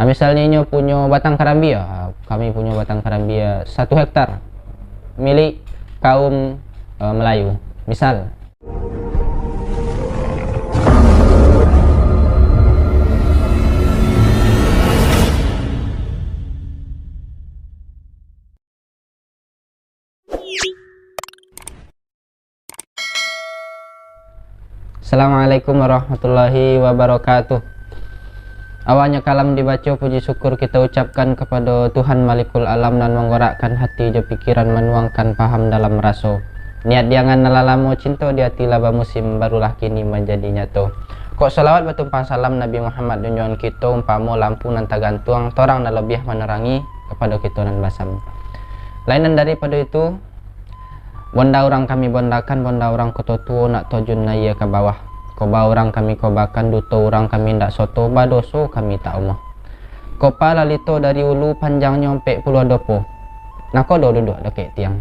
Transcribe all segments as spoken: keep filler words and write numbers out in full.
Ah, misalnyo inyo punyo batang karambia, ah, kami punyo batang karambia satu hektar milik kaum, eh, Melayu, misal. Assalamualaikum warahmatullahi wabarakatuh. Awalnyo kalam dibaco, puji syukur kita ucapkan kepada Tuhan Malikul Alam nan manggorakkan hati jo pikiran, manuangkan paham dalam raso. Niat di angan nan lah lamo, cinto di ati lah bamusim, barulah kini manjadi nyato. Kok salawat batumpang salam Nabi Muhammad junjungan kito, umpamo lampu nan tagantuang, torang nan labiah manerangi kapado kito nan basam. Lain nan daripado itu, bonda urang kami bondakan, bonda urang koto tuo nak tojun aia ka bawah. Koba urang kami kobakan, duto urang kami indak soto, badoso kami tak omoh. Kopa lalito dari ulu, panjangnyo ampek puluah dopo. Nakodo duduak dakek tiang.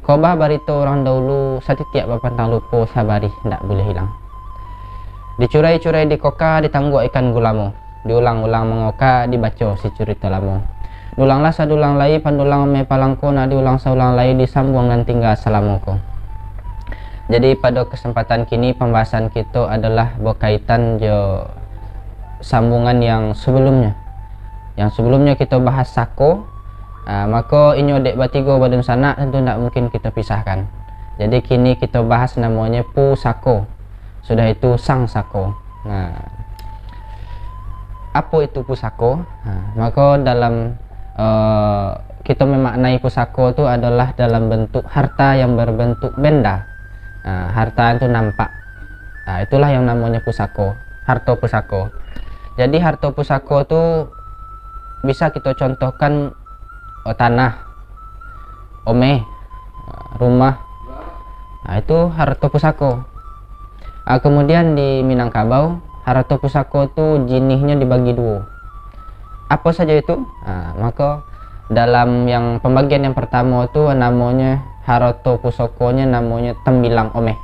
Kobah barito urang daulu, satitiak bapantang lupo, sabarih ndak buliah ilang. Dicurai-curai dikoka, ditangguak ikan gulamo. Diulang-ulang mangoka, dibaco si curito lamo. Diulanglah sadulang lai, pandulang ameh palangko, nak diulang saulang lai, disambuang nan tingga salamo ko. Jadi, pado kesempatan kini, pambahasan kito adolah bakaitan jo sambungan yang sebelumnyo. Yang sebelumnyo kito bahas sako, ah, mako inyo dek batigo badunsanak, tentu ndak mungkin kito pisahkan. Jadi, kini kito bahas namonyo pusako. Sudah itu sang sako. Nah, apo itu pusako? Nah, mako dalam, eh, kito memaknai pusako tu adolah dalam bentuk harta yang berbentuk benda. Nah, harta tu nampak. Nah, itulah yang namonyo pusako, harto pusako. Jadi, harto pusako tu bisa kito contohkan, oh, tanah, omeh, rumah. Nah, itu harto pusako. Ah, kemudian di Minangkabau, harto pusako tu jinihnyo dibagi duo. Apo sajo itu? Ah, mako, dalam yang pambagian yang partamo tu namonyo, harto pusakonyo namonyo tambilang omeh.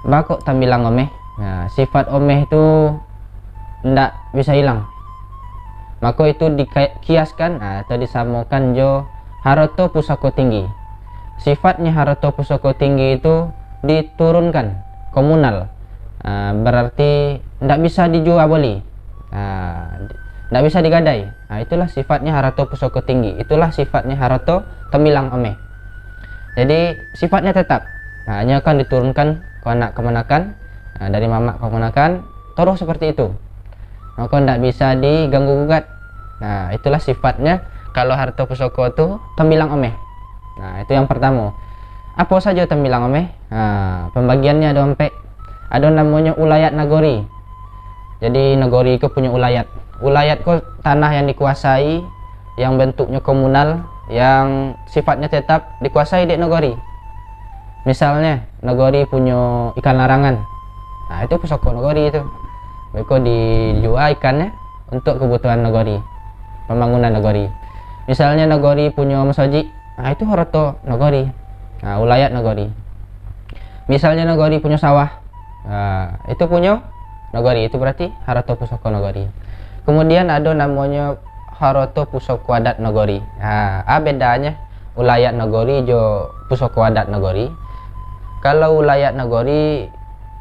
Baa kok tambilang omeh? Nah, sifat omeh tu ndak bisa ilang. Mako itu dikiaskan, ah, atau disamokan jo harto pusako tinggi. Sifatnyo harto pusako tinggi itu diturunkan, komunal. Ah, berarti ndak bisa dijua bali. Ah, ndak bisa digadai. Ah, itulah sifatnyo harto pusako tinggi. Itulah sifatnyo harto tambilang omeh. Jadi, sifatnyo tetap. Nah, inyo akan diturunkan ke anak kamanakan, nah, dari mamak kamanakan, terus seperti itu. Mako, ndak bisa diganggu gugat. Nah, itulah sifatnyo kalau harto pusako tu tambilang omeh. Nah, itu yang pertamo. Apo sajo tambilang omeh? Nah, pambagiannyo ado ampek. Ado namonyo ulayat nagori. Jadi, nagori ko punyo ulayat. Ulayat ko tanah yang dikuasai, yang bentuknyo komunal, yang sifatnyo tetap dikuasai dek nagori. Misalnyo, nagori punyo ikan larangan. Nah, itu pusako nagori tu. Beko dijua ikannyo untuak kebutuhan nagori, pambangunan nagori. Misalnyo, nagori punyo masojik, nah, itu harto nagori. Nah, ulayat nagori. Misalnyo, nagori punyo sawah, nah, itu punyo nagori, itu berarti harto pusako nagori. Kemudian, ado namonyo harto pusako adat nagori. Nah, a bedanyo ulayat nagori jo pusako adat nagori? Kalau ulayat nagori,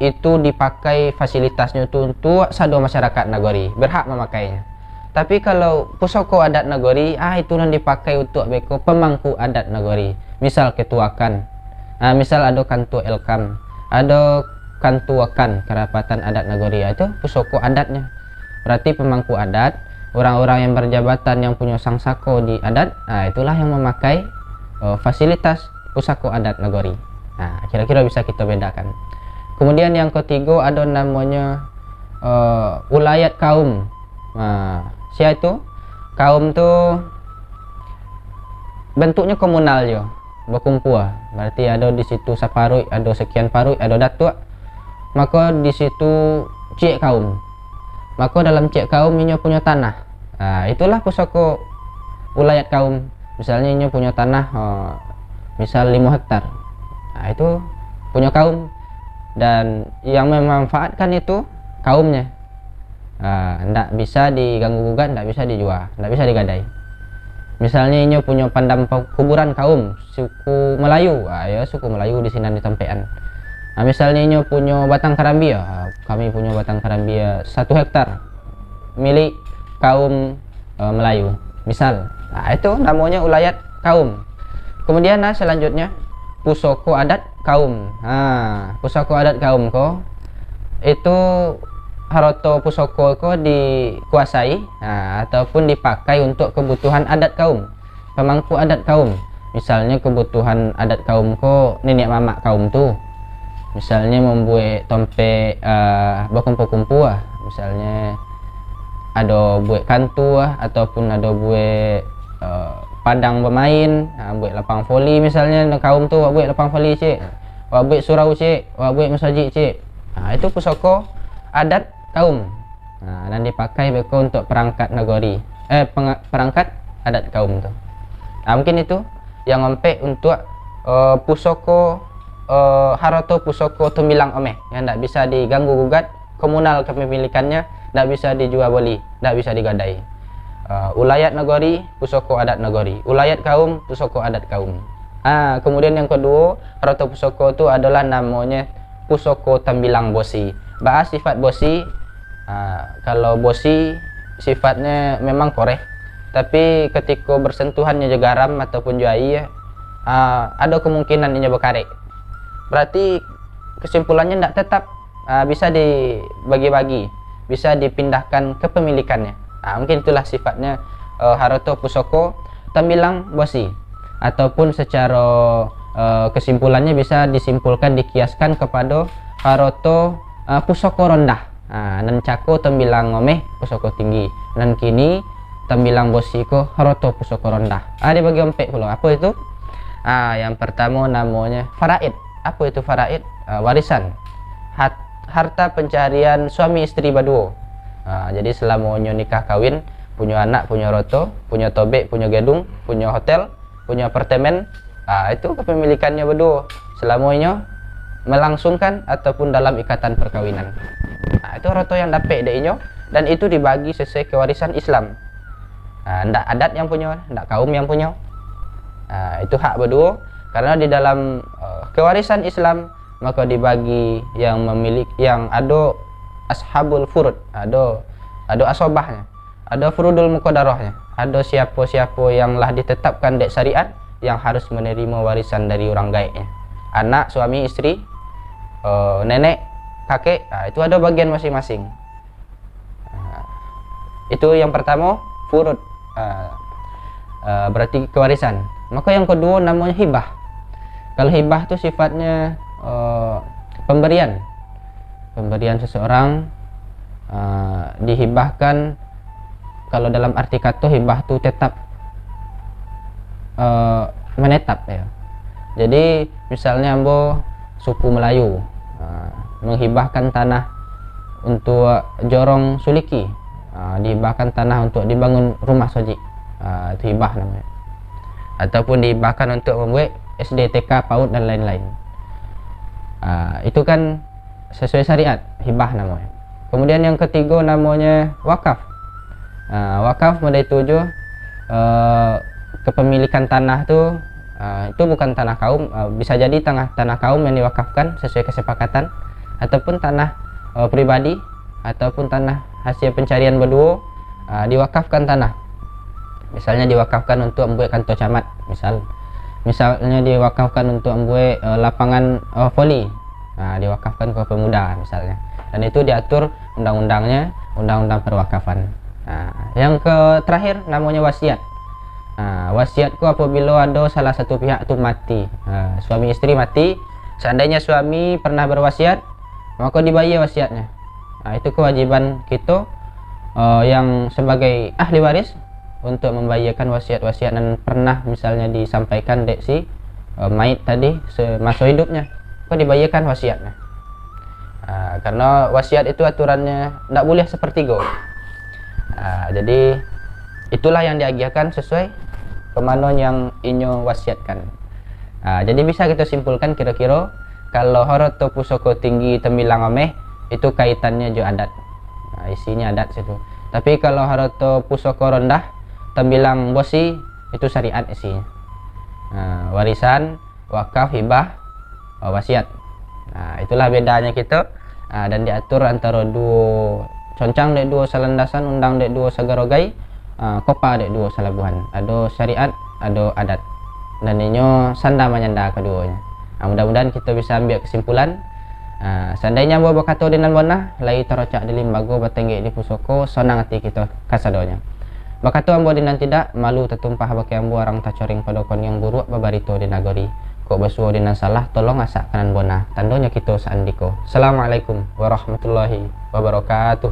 itu dipakai fasilitasnyo tu untuak sado masyarakat nagori, berhak mamakainyo. Tapi, kalau pusako adat nagori, ah, itu nan dipakai untuak beko pamangku adat nagori. Misal, ketuakan. Ah, misal, ado kantua elkam, ado kantua kan, karapatan adat nagori, ah, itu pusako adatnyo. Berarti pamangku adat, urang-urang yang berjabatan yang punyo sang sako di adat, ah, itulah yang mamakai, eh, fasilitas pusako adat nagori. Nah, kiro-kiro bisa kito bedakan. Kemudian, yang ketigo, ado namonyo, eh, ulayat kaum. Nah, sia itu? Kaum tu bentuknyo komunal jo, bakumpua. Berarti ado di situ saparuik, ado sekian paruik, ado datuak. Mako, di situ ciek kaum. Mako, dalam ciek kaum inyo punyo tanah. Nah, itulah pusako ulayat kaum. Misalnyo, inyo punyo tanah, eh, misal limo hektar. Nah, itu punyo kaum. Dan yang memanfaatkan itu kaumnyo. Ah, ndak bisa diganggu gugat, ndak bisa dijua, ndak bisa digadai. Misalnyo inyo punyo pandam pa-, kuburan kaum suku Melayu, ah, yo suku Melayu di sinan di tampekan. Ah, misalnyo inyo punyo batang karambia, ah, kami punyo batang karambia satu hektar milik kaum, eh, Melayu. Misal, ah, itu namonyo ulayat kaum. Kemudian, nah, selanjutnya, pusoko adat kaum. Ha, pusoko adat kaum ko, itu haroto pusoko ko dikuasai, ha, ataupun dipakai untuk kebutuhan adat kaum, pemangku adat kaum. Misalnyo kebutuhan adat kaum ko niniak mamak kaum tu. Misalnyo mambuek tompek, eh, bakumpua-kumpua, misalnyo ado buek kantu ah, ataupun ado buek, eh, padang bamain, ha, buek lapang voli misalnyo, nan kaum tu, "Wak buek lapang voli, cik. Wak buek surau, cik. Wak buek masajik, cik." Ha, itu pusoko adat kaum. Ha, nan dipakai beko untuk perangkat nagori, eh, penga-, perangkat adat kaum tu. Ha, mungkin itu yang ompek untuk, eh, pusoko, eh, haroto pusoko tumbilang omeh yang ndak bisa diganggu gugat, komunal kepemilikannya, ndak bisa dijua boli, ndak bisa digadai. Eh, ulayat nagori, pusoko adat nagori. Ulayat kaum, pusoko adat kaum. Ah, kemudian yang kedua, haroto pusoko tu adalah namonyo pusoko tambilang bosi. Baa sifat bosi? Ah, kalau bosi sifatnyo memang koreh, tapi ketiko bersentuhannyo jo garam ataupun jo aia, ah, ado kemungkinan inyo bakarek. Berarti kesimpulannya ndak tetap, ah, bisa dibagi-bagi, bisa dipindahkan kepemilikannya. Ah, mungkin itulah sifatnya, eh, haroto pusoko tambilang bosi. Ataupun secara, eh, kesimpulannya bisa disimpulkan, dikiaskan kepada haroto, eh, pusoko rondah. Ah, nan cako tambilang omeh pusoko tinggi. Nan kini tambilang bosi ko haroto pusoko rondah. Ah, dibagi ompek pulo. Apo itu? Ah, yang pertamo namonyo faraid. Apo itu faraid? Ah, warisan. Hat-, harta pencarian suami isteri baduo. Ah, jadi selamo nyo nikah kawin, punyo anak, punyo roto, punyo tobek, punyo gedung, punyo hotel, punyo apartemen, ah, itu kepemilikannyo baduo selamo inyo melangsungkan ataupun dalam ikatan perkawinan. Ah, itu haroto yang dapek dek inyo, dan itu dibagi sesuai kewarisan Islam. Ah, ndak adat yang punyo, ndak kaum yang punyo. Ah, itu hak baduo, karena di dalam, eh, kewarisan Islam, maka dibagi yang memiliki, yang ado ashabul furud, ado, ado asobahnyo. Ado furudul muqaddarahnyo, ado siapo-siapo yang lah ditetapkan dek syariat yang harus manarimo warisan dari urang gaeknyo. Anak, suami, isteri, eh, nenek, kakek, ah, itu ado bagian masing-masing. Ah, itu yang pertamo, furud. Ah, ah, berarti kewarisan. Mako yang keduo namonyo hibah. Kalau hibah tu sifatnyo, eh, pemberian. Pemberian seseorang, eh, dihibahkan, kalau dalam arti kato hibah tu tetap, eh, menetap, ya. Jadi misalnya ambo suku Melayu, eh, menghibahkan tanah untuk jorong suliki, eh, dihibahkan tanah untuk dibangun rumah sojik, eh, itu hibah namanya. Ataupun dihibahkan untuk membuat S D, T K, PAUD dan lain-lain. Ah, itu kan sesuai syariat, hibah namonyo. Kemudian yang ketigo namonyo wakaf. Ah, wakaf model itu jo, eh, kepemilikan tanah tu, ah, itu bukan tanah kaum, ah, bisa jadi tangah, tanah kaum yang diwakafkan sesuai kesepakatan, ataupun tanah, eh, pribadi, ataupun tanah hasil pencarian baduo, ah, diwakafkan tanah. Misalnya diwakafkan untuk membuat kantor camat, misal. Misalnya diwakafkan untuk membuat, eh, lapangan, eh, voli. Nah, diwakafkan ke pemuda misalnya. Dan itu diatur undang-undangnya, undang-undang perwakafan. Nah, yang ke terakhir namanya wasiat. Nah, wasiat ko apabila ada salah satu pihak tu mati. Nah, suami isteri mati, seandainya suami pernah berwasiat, maka dibayar wasiatnya. Nah, itu kewajiban kita, eh, yang sebagai ahli waris untuk membayarkan wasiat-wasiat yang pernah misalnya disampaikan dek si, eh, mayit tadi semasa hidupnya. Maka dibayarkan wasiatnya. Ah, karena wasiat itu aturannya ndak boleh sepertigo. Ah, jadi itulah yang diagihkan sesuai kemano yang inyo wasiatkan. Ah, jadi bisa kita simpulkan kira-kira kalau haroto pusoko tinggi tembilang ameh itu kaitannya jo adat. Ah, Isinyo adat situ. Tapi kalau harato pusoko rondah, tabilang bosi, itu syariat isinyo. Nah, warisan, wakaf, hibah, wasiat. Nah, itulah bedanyo kito, ah, dan diatur antaro duo concang dek duo salandasan, undang dek duo sagarogai, ah, kopa dek duo salabuhan. Ado syariat, ado adat. Dan inyo sanda manyanda kaduonyo. Ah, mudah-mudahan kito bisa ambiak kesimpulan. Ah, seandainyo ambo bakato di nan bona, lai tarocak di limbago, batenggek di pusoko, sonang ati kito kasadonyo. Bakato ambo di nan tidak, malu tatumpah bake ambo, arang tacoring pado koniang, buruak babarito di nagori. Kok basuo di nan salah, tolong asak ka nan bona. Tandonyo kito saandiko. Assalamualaikum warahmatullahi wabarakatuh.